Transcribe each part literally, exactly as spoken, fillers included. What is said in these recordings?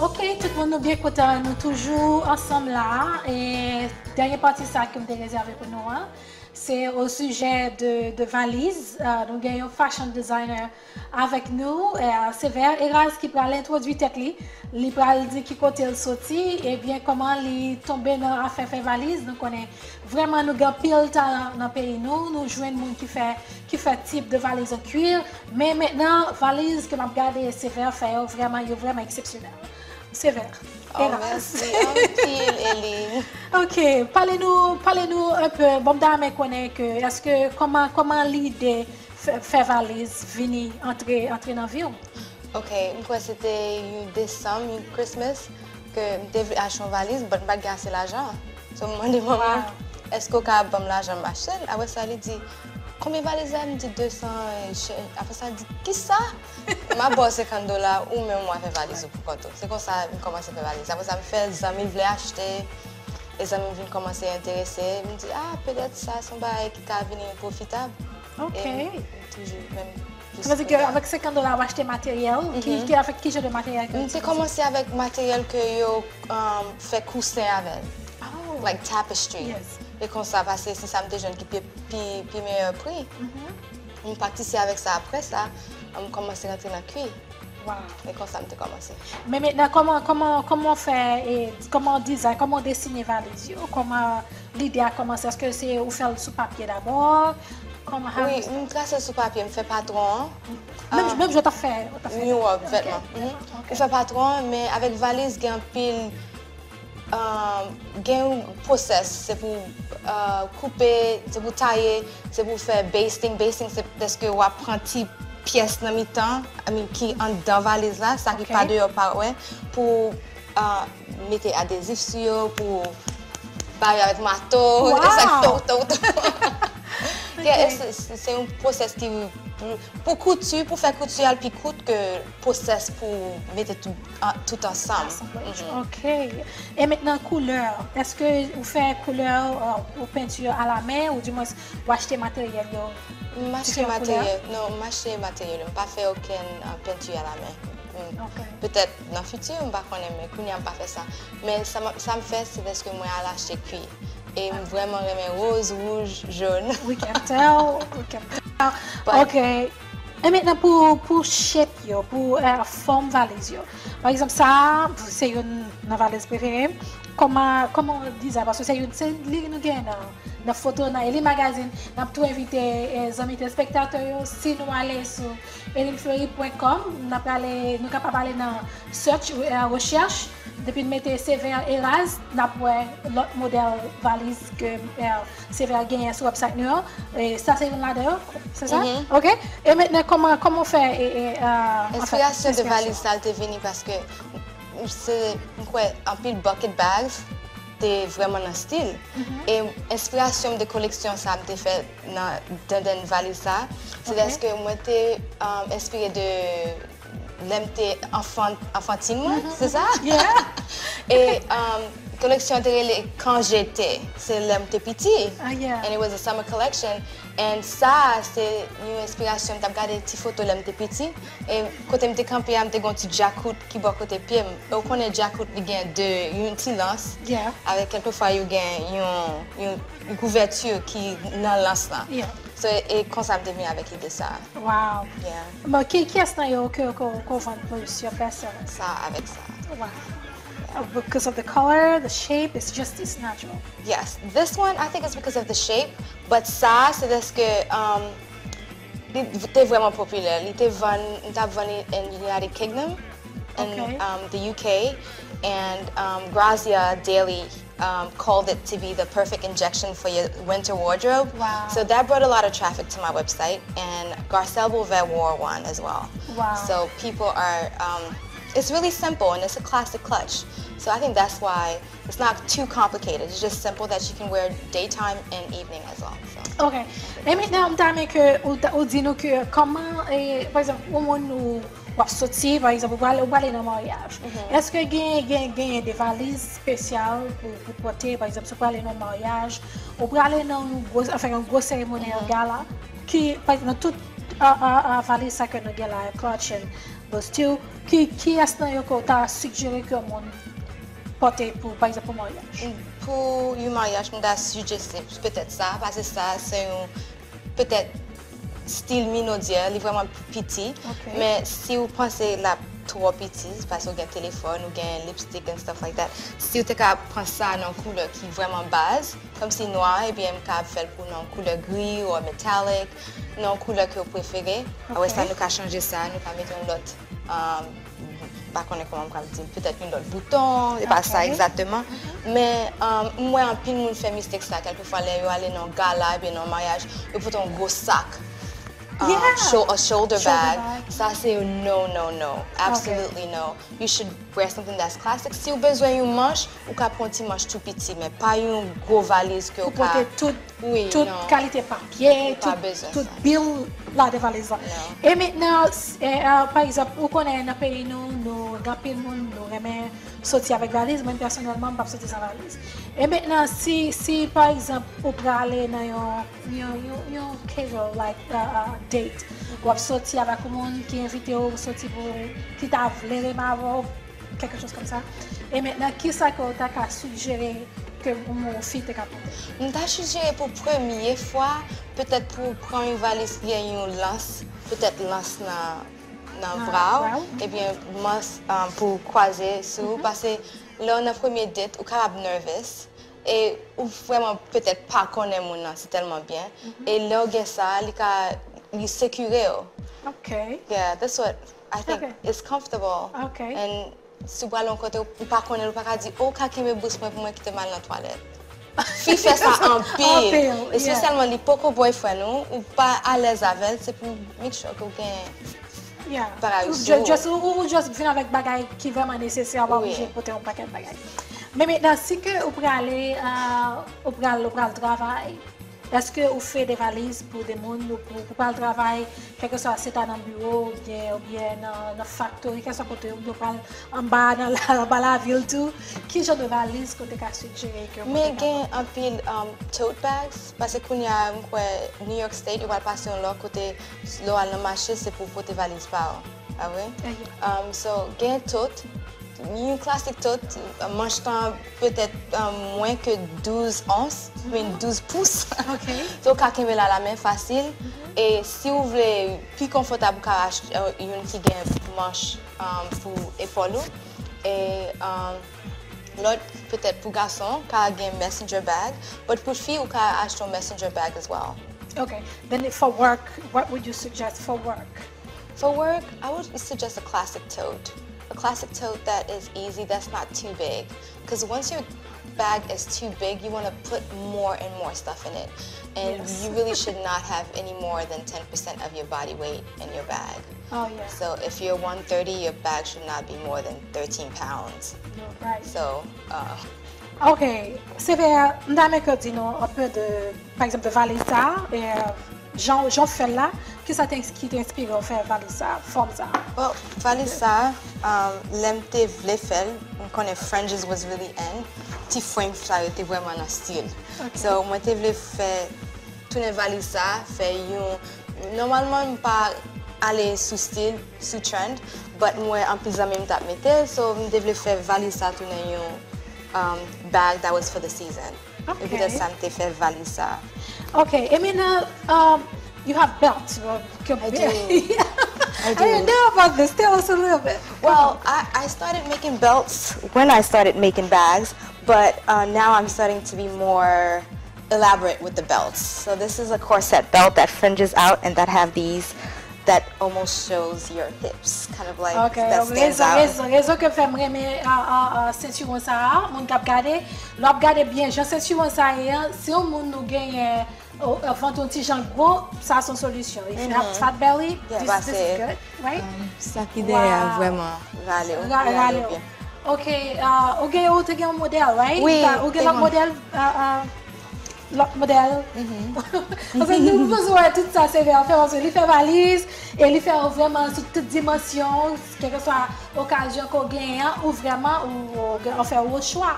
Ok, tout moun, nou byen kontan, nou toujou ansanm la. E dènye pati sa ke m te rezève pou nou an, se o sijè de, de valiz. Euh, nou gen yon fashion designer avèk nou, euh, Sévère Eras, ki pral entwodui tèt li. Li pral di ki kote l soti, ebyen, kòman li tonbe nan afè fè valiz. Nou konnen vrèman nou gen anpil talan nan peyi nou. Nou jwenn moun ki fè, ki fè tip de valiz an kwir. Men mentnan, valiz ke m ap gade Sévère fè yo, vrèman, yo vrèman eksepsyonèl. Sévère. Oh, Eras. Mèsi anpil, Eline. Ok, pale nou, pale nou un peu. Bon, m ta renmen konnen ke, èske, kòman, kòman lide fè, fè valiz vini antre, antre nan vi w? Ok, m kwè se te yon desanm, yon Christmas, ke m te vle achte yon valiz, but m pa t gen ase lajan. So, m mande manman m, èske w ka ban m lajan m achte l? Apre sa, li di, konbyen valiz la? M di, de san, e, chè. Apre sa, li di, kisa? M ap ba w senkant dola, ou menm w a fè valiz ou pou kont ou. Se konsa, m kòmanse fè valiz. Apre sa, m fè zanmi vle achte, e zanmi vin kòmanse enterese. M di, ah, petèt sa se yon bagay ki ka vini pwofitab. Ok. E m toujou menm. Sa vle di ke avèk senkant dola, w achte materyèl. Ki, ki, avèk ki jan de materyèl ke w itilize? M te kòmanse avèk materyèl ke yo, um, fè kousen avè l. Oh. Like tapestry. Yes. E konsa, paske se sa m te jwenn ki pi, pi, pi meyè pri. M patisipe avèk sa. Apre sa, m kòmanse rantre nan kwi. Wow. E konsa m te kòmanse. Men mentnan, kòman, kòman, kòman w fè, e, kòman w dizay, kòman w desine valiz yo? Kòman lide a kòmanse? Èske se ou fè l sou papye dabò? Kòman, how you start? Wi, m trase l sou papye, m fè patwon an. Menm, menm jan w t ap fè, w t ap fè. New York, vètman. Ok. M fè patwon an, men avèk valiz, gen anpil, um, gen yon pwosès, se pou, uh, koupe, se pou taye, se pou fè basting. Basting, se dèske w ap pran ti pyès nan mitan, I mean, ki anndan valiz la, sa ki pa deyò pa wè, pou, uh, mete adezif sou yo, pou bare avèk mato, e sa ki tou, tou, tou. Yeah, se, se, se yon pwosès ki, pou kouti, pou fè kouti a, l pi kout ke pwosès pou mete tout, an, tout ansanm. Asanblaj. Ok. E mentnan, koulè. Èske ou fè koulè, euh, ou penti a la men, ou di mwens ou achte materyèl yo? M achte materyèl, non, m achte materyèl yo. M pa fè okenn, euh, penti a la men. Ok. Petèt nan fiti, m pa konnen, men kounye a m pa fè sa. Men sa m, sa m fè, se dèske mwen al achte kwi. E m vrèman renmen woz, wouj, jòn. We can tell, we can tell. Ok. E mentnan pou, pou shape yo, pou, eh, fòm valiz yo. Pa egzanp, sa a, se youn nan valiz prefere m. Kòman, kòman w dizay? Paske se youn, se li nou gen nan, nan foto, nan Eline Magazine. N ap tou envite, eh, zanmi telespektatè yo, si nou ale sou eline fleury point com, n ap ale, nou kapab ale nan search, eh, rechèch. Depi n mete Sévère Eras, n ap wè lòt modèl valiz ke, eh, Sévère genyen sou website nou an. E sa se youn ladan yo, se sa? Ok. E mentnan, kòman, kòman w fè, e, e, eh, anfèt, enspirasyon de valiz sa te vini paske se, m kwè, anpil bucket bags te vrèman nan stil. E enspirasyon m de koleksyon sa m te fè nan dandann valiz sa, se dèske mwen te, um, enspire de lè m te anfan, anfantin mwen, se sa? E, um, koleksyon te rele Quand j'étais, se lè m te piti. And it was a summer collection. And sa, se yon enspirasyon, m t ap gade ti foto lè m te piti. E kote m te kanpe a, m te gen yon ti djakout ki bò kote pye m. E w konnen djakout, li gen de, yon ti lans. Avèk kèlkefwa, yo gen yon, yon, yon kouvèti ki nan lans lan. So, e konsa m te vin avèk ide sa. Wow. Bon, ki, kiyès nan yo ke, ke, ke w vann plis, yon pèsòn? Sa, avèk sa. Wow. Uh, because of the color, the shape, it's just, it's natural. Yes, this one, I think it's because of the shape, but sa, se dèske, um, li te vrèman popilè. Li te vann, li t ap vann li in United Kingdom, in, um, the U K, and, um, Grazia Daily, um, called it to be the perfect injection for your winter wardrobe. Wow. So that brought a lot of traffic to my website, and Garcelle Beauvais wore one as well. Wow. So people are, um, it's really simple, and it's a classic clutch. So I think that's why it's not too complicated. It's just simple that you can wear daytime and evening as well. So. Ok. E mentnan, m ta renmen ke ou, ta- ou di nou ke kòman, e, pa egzanp, yon moun ou w ap soti, pa egzanp, ou prale, ou prale nan maryaj. Èske gen, gen, gen de valiz espesyal pou, pou pote, pa egzanp, si w prale nan maryaj, ou prale nan yon gwo, anfen, yon gwo seremoni, yon gala, ki, pa egzanp, nan tout, a, a, a, valiz sa ke nou gen la, clutch and Still, ki, kiyès nan yo ke w ta sijere ke yon moun pòte pou, pa egzanp, pou maryaj? Pou yon maryaj, m ta sijere petèt sa, paske sa se yon, petèt, stil minaudye, li vrèman piti. Men si w panse l ap twò piti, paske w gen telefòn, ou gen lipstick and stuff like that, si w te ka pran sa nan koulè ki vrèman baz, kòmsi nwa, ebyen m ka fè l pou nan koulè gri ou metallic, nan koulè ke w prefere. Apre sa, nou ka chanje sa, nou ka mete yon lòt, um, m pa konnen kòman m pral di l, petèt yon lòt bouton, e pa sa egzakteman. Men, um, m wè anpil moun fè mistake sa, kèlkefwa lè yo ale nan gala, ebyen nan maryaj, yo pote yon gwo sak. Um, Yeah. Sho- a shoulder Shoulder bag. Bag. Sa se yon no, no, no. Absolutely no. You should wear something that's classic. Si w bezwen yon manch, ou ka pran ti manch tou piti, men pa yon gwo valiz ke Ou w ka pote tout, Wi, tout non. Kalite papye, Ou pa tout, bezwen tout sa. Bil ladan valiz la. Non. E mentnan, s- e, e, pa egzanp, ou konnen nan peyi nou, nou gen anpil moun, nou renmen soti avèk valiz. Mwen, pèsonèlman, m p ap soti san valiz. E mentnan, si, si pa egzanp, ou prale nan yon, yon, yon, yon casual, like, uh, uh, date, w ap soti avèk yon moun ki envite w soti pou, ki ta vle renmen avè w, quelque chose comme ça. E mentnan, kisa ke w ta ka sijere ke yon fi te ka pote? M ta sijere pou premye fwa, petèt pou pran yon valiz ki gen yon lans, petèt lans nan, nan Nan vra vra w, w. Ebyen, mans um, pou kwaze sou, paske lè w nan premye date, ou kapab nervous, e ou vrèman petèt pa konnen moun nan si tèlman byen, e lè w gen sa, li ka, li sekire w. Ok. Yeah, that's what I think. Okay. It's comfortable. Okay. And si w pral yon kote, ou pa konnen, ou pa ka di, oh, ou ka kenbe bous mwen pou mwen kite m al nan twalèt. Fi fè sa anpil. Anpil, yeah. Espesyalman li poko boyfriend ou, ou pa alèz avè l, se pou make sure ke w gen Yeah. Bagay Ou sou just, ou. just, ou, ou just vin avèk bagay ki vrèman nesesè, ou pa Wi. Oblije pote yon pakèt bagay. Men mentnan, si ke ou prale, uh, ou pral, ou pral travay, èske ou fè de valiz pou de moun, ou pou, ou pral travay, kèlkeswa se ta nan biwo, oubyen, oubyen nan, nan factory, kèlkeswa kote, oubyen ou pral anba, nan la, anba lavil tou, ki jan de valiz ke w te ka sijere ke moun Men te ka gen anpil um, tote bags, paske kounye a, m kwè, New York State, yo pral pase yon lwa kote lè w al nan mache, se pou w pote valiz pa w. Pa vre? Ehe. Um, so, gen tote, yon classic tote, manch tan petèt um, mwen ke douz ons, I mean douz pous. Ok. So, w ka kenbe l a la men fasil. E si w vle pi konfòtab, ou ka achte uh, youn ki gen manch um, pou epòl ou. E um, lòt, petèt pou gason, ka gen messenger bag. But pou fi, ou ka achte yon messenger bag as well. Okay. Then for work, what would you suggest for work? For work, I would suggest a classic tote. A classic tote that is easy, that's not too big. Because once your bag is too big, you want to put more and more stuff in it. And Yes. You really should not have any more than ten percent of your body weight in your bag. Oh, yeah. So if you're one thirty, your bag should not be more than thirteen pounds. You're right. So, uh, Ok, Sevère, m ta renmen ke w di nou un peu de, pa egzanp, de valiz sa, e, jan, jan w fè l la, kisa te, ki te enspire w fè valiz sa, fòm sa? Well, valiz sa, um, lè m te vle fè l, m konnen fringes was really in, ti french sa yo te vrèman nan stil. Ok. So, mwen te vle fè tounen valiz sa, fè yon, nòmalman m pa ale sou stil, sou trend, but m wè anpil zanmi m t ap mete l, so m te vle fè valiz sa tounen yon um, bag that was for the season. Ok. E poutèt sa m te fè valiz sa. Ok, e mentnan, um, you have belts. Uh, que- I do. I I do. didn't know about this. Tell us a little bit. Well, I, I started making belts when I started making bags, but uh, now I'm starting to be more elaborate with the belts. So this is a corset belt that fringes out and that have these that almost shows your hips, kind of like Ok, that stands rezon, out. Rezon, rezon ke fè m renmen uh, uh, uh, sentiwon sa a, moun k ap gade, lè w ap gade byen jan sentiwon sa a ye a, si yon moun nou genyen uh, uh, vant yon ti jan gwo, sa se yon solisyon. If you have fat belly, Yeah, this, paske, this is good, right? Um, sa ki dèyè a Wow. Vrèman rale w. Ra- Rale Rale w w. Byen. Ok, uh, ou gen ou te gen yon modèl, right? Wi, Uh, ou gen te lòt gen. Modèl, uh, uh, lòt modèl. Paske nou poze wè tout sa se vè fè, paske li fè valiz e li fè w vrèman sou tout dimansyon, kèlkeswa okazyon ke w genyen an, ou vrèman ou, ou gen- ou fè yon chwa.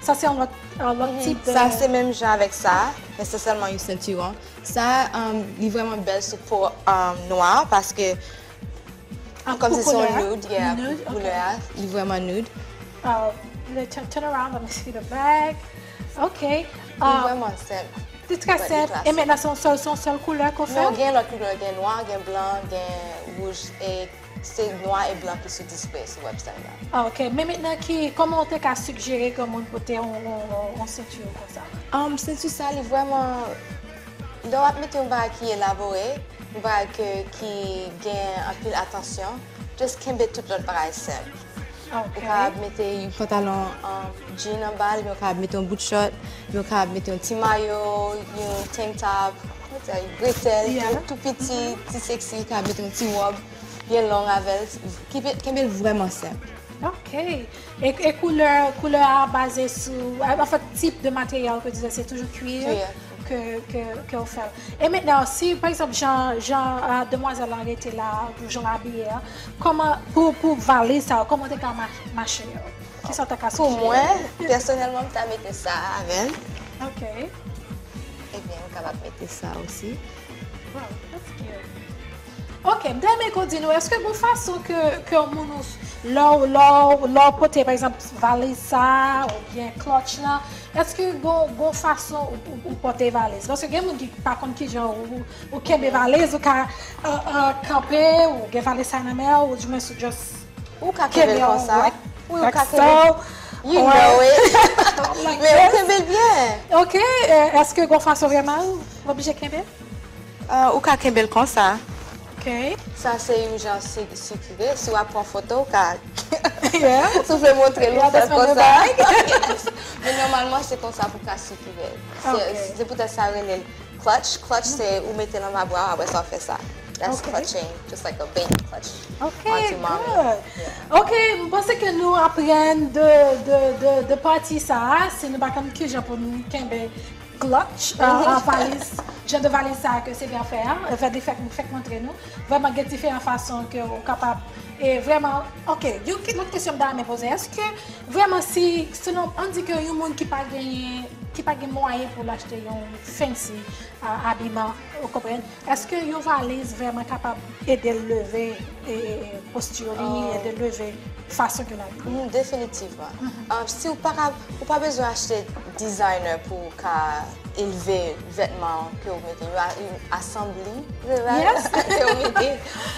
Sa se yon lòt, yon lòt tip de Sa se menm jan avèk sa, men se sèlman yon sentiwon. Sa, um, li vrèman bèl sou po um, nwa paske Kòmsi se yon nude, yeah, pou koulè a. Li vrèman nude. Uh, turn around, let me see the back. Ok. Li vrèman senp. Li trè senp. E mentnan se yon sèl, se yon sèl koulè ke w fè? Non, gen lòt koulè, gen nwa, gen blan, gen wouj, e se nwa e blan ki sou display sou website la. Ok, men mentnan ki, kòman w te ka sigjere ke yon moun pote yon, yon, yon senti konsa? Um, senti sa, li vrèman, lè w ap mete yon bagay ki elabore, yon bagay ke, ki gen anpil atansyon, just kenbe tout lòt bagay senp. Ou kapab mete yon pantalon um, jean anba l, men ou kapab mete yon bout short, men ou kapab mete yon ti mayo, yon tank top, yon bretèl, tou piti, ti sexy, ou kapab mete yon ti wòb byen long avè l, kenbe l vrèman senp. Ok. E, e koulè, koulè a baze sou, anfen, tip de materyal ke w itilize, se toujou kwi ke, ke, ke w fè l. E mentnan, si, pa egzanp, jan, jan uh, demwazèl lan rete la, jan l abiye a, kòman, pou, pou valiz sa yo, kòman w te ka ma- mache yo? Kisa w ta ka sigjere? Pou mwen, pèsonèlman, m ta mete sa avè l. Ok. Ebyen, m kapab mete sa osi. Wow, that's cute. Ok, m ta renmen ke w di nou, èske gen yon fason ke, ke moun ou, lè w, lè w, lè w pote, pa egzanp, valiz sa a, oubyen clutch lan, èske gen, gen yon fason ou, ou, ou pote valiz? Paske gen moun ki pa konn kijan ou, ou kenbe valiz, ou ka uh, uh, kanpe, ou gen valiz sa nan men w, ou di mwen sou just Ou ka kenbe l konsa. Wi, ou ka kenbe l. You know it. Men ou kenbe l byen. Ok, èske gen yon fason vrèman ou oblije kenbe? Ou ka kenbe l konsa. Ok. Sa se yon jan sikire. Si w ap pran foto, ou ka. Si w vle montre l, ou fè l konsa. Men nòmalman, se konsa pou w ka sikire. Se poutèt sa yo rele l clutch. Clutch se ou mete l anba bra w, apre sa w fè sa. That's clutching, just like a bank clutch. Ok, good. Ok, m panse ke nou aprann de, de, de, de pati sa a, si nou pa konn kijan pou nou kenbe clutch, uh, valiz, jan de valiz sa a ke Sylvia fè a, fè li fèk, fèk montre nou. Vrèman, gen diferan fason ke ou kapab, e vrèman, ok, yon lòt kesyon m ta renmen poze, èske vrèman si, selon, ann di ke yon moun ki pa genyen, ki pa gen mwayen pou l achte yon fancy uh, abiman, ou konprann? Èske yon valiz vrèman kapab ede l leve e, e, e posti li, ede l leve fason ke l abiye? Definitivman. Si w pa ka, ou pa bezwen achte designer pou w ka elve vètman ke w mete yo, asanble ke w mete.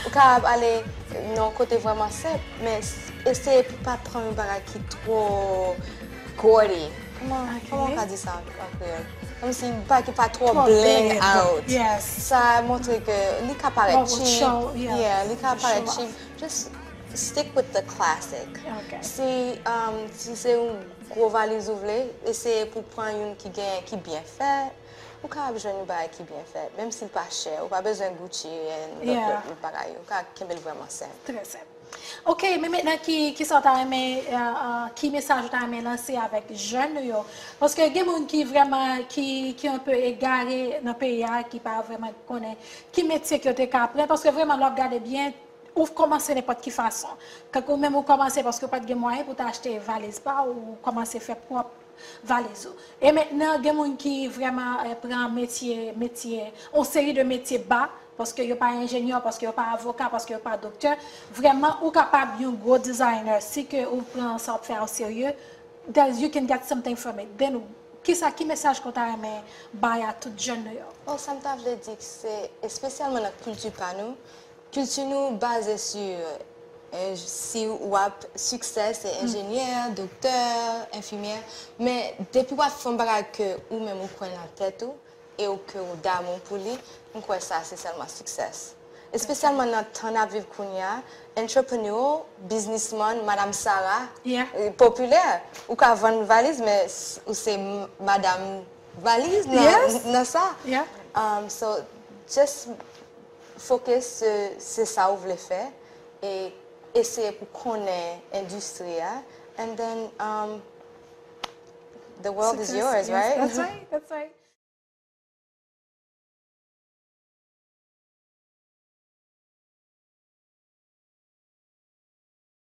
Ou ka ale nan yon kote vrèman senp, men eseye pou pa pran yon bagay ki twò gaudy. Kòman, kòman w ka di sa an kreyòl? Kòmsi bagay ki pa twò blend out. Sa montre ke li ka parèt cheap. Yeah, li ka parèt cheap. Just stick with the classic. Si, um, si se yon gwo valiz ou vle, eseye pou pran youn ki gen, ki byen fèt. Ou kapab jwenn yon bagay ki byen fèt, menm si l pa chè. Ou pa bezwen Gucci and lòt, lòt, lòt bagay yo. Ou ka kenbe l vrèman senp. Trè senp. Ok, men mentnan ki, kisa w ta renmen, uh, uh, ki mesaj ou ta renmen lanse avèk jèn nou yo? Paske gen moun ki vrèman, ki, ki un peu egare nan peyi a, ki pa vrèman konnen ki metye ke yo te ka aprann. Paske vrèman, lè w ap gade byen, ou kòmanse nenpòt ki fason. Kankou menm ou kòmanse paske w pa t gen mwayen pou w ta achte valiz pa w, ou kòmanse fè pwòp valiz ou. E mentnan, gen moun ki vrèman eh, pran metye, metye, yon seri de metye ba, paske yo pa enjenyè, paske yo pa avoka, paske yo pa doktè. Vrèman, ou kapab yon gwo designer si ke ou pran sa w ap fè a o serye. Then you can get something from it. Then, kisa, ki mesaj ke w ta renmen bay a tout jèn nou yo? Bon, sa m ta vle di se espesyalman nan kilti pa nou, kilti nou baze sou eh, si w ap siksè se enjenyè, doktè, enfimyè, men depi w ap fè yon bagay ke ou menm ou kwè nan tèt ou e w ke w damou pou li, m kwè sa se sèlman siksè. Espesyalman nan tan n ap viv kounye a, entrepreneur, biznismann, Madam Sara, eh, popilè. Ou ka vann valiz, men s- ou se m- madanm valiz nan, nan sa. Um, so, just focus se, se sa ou vle fè e eseye pou konnen endistri a. And then, um, the world is yours, right? That's right, that's right.